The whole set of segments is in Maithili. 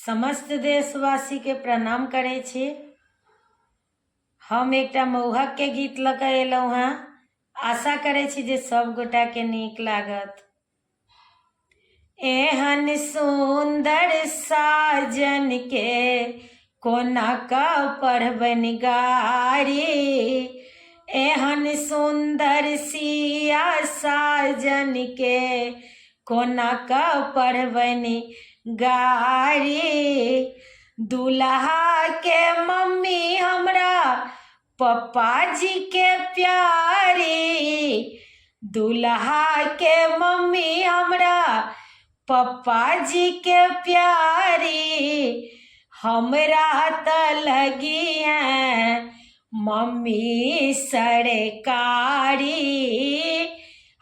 समस्त देशवासीके प्रणाम करै छी। हम एकटा मौहकके गीत लऽ कऽ एलहुँ हेँ। आशा करै छी जे सब गोटाके नीक लागत। एहन सुन्दर साजनके कोना कऽ पढ़बनि गारी, एहन सुन्दर सिया साजनके कोना कऽ पढ़बनि गारी। दुल्हाके मम्मी हमरा पप्पा जी के प्यारी, दुल्हा के मम्मी हमरा पप्पा जी के प्यारी। हमरा त लगी है मम्मी सरकारी,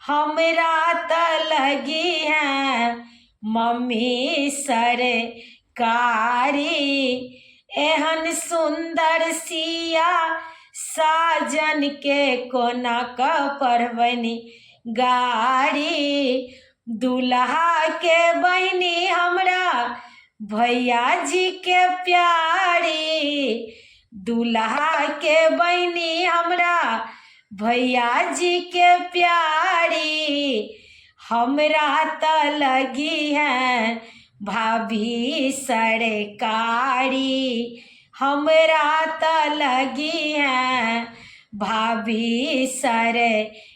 हमरा त लगी है मम्मी सरकारी। एहन सुन्दर सिया साजन के कोना कऽ पढ़बनि गारी। दुल्हा के बहिनी हमरा भैया जी के प्यारी, दुल्हा के बहिनी हमरा भैया जी के प्यारी। हमरा त लगी है भाभी सरकारी, हमरा त लगी है भाभी सरकारी।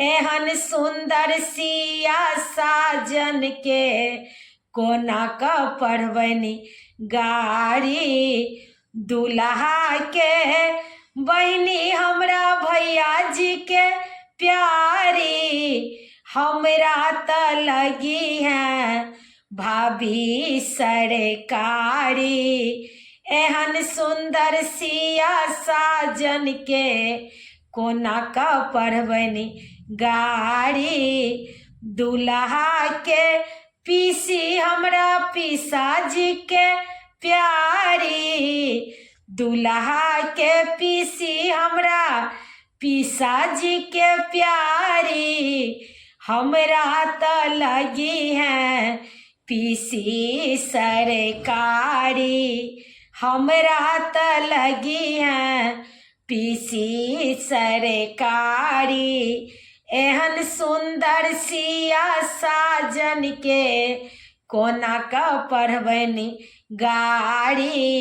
एहन सुन्दर सिया साजन के कोना कऽ पढ़बनि गारी। दुल्हा के बहिनी हमरा भैया जी के प्यारी, हमरा त लगी है भाभी सरकारी। एहन सुन्दर सिया साजन के कोना कऽ पढ़बनि गारी। दुल्हा के पीसी हमरा पीसाजी के प्यारी, दुल्हा के पीसी हमरा पीसाजी के प्यारी। हमरा त लगी है पीसी सरकारी, हमरा त लगी है पीसी सरकारी। एहन सुन्दर सिया साजन के कोना कऽ पढ़बनि गारी।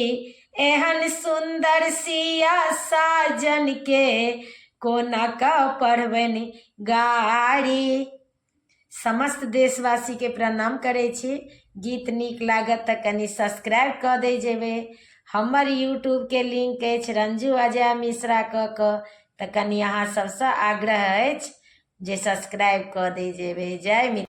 एहन सुन्दर सिया साजन के कोना कऽ पढ़बनि गारी। समस्त देशवासीके प्रणाम करै छी। गीत नीक लागत तऽ कनि सब्सक्राइब कऽ दै जेबै। हमर यूट्यूबके लिंक अछि रंजू अजय मिश्रा कऽ कऽ, तऽ कनि अहाँ सबसँ आग्रह अछि जे सब्सक्राइब कऽ दै जेबै। जय मिथिला।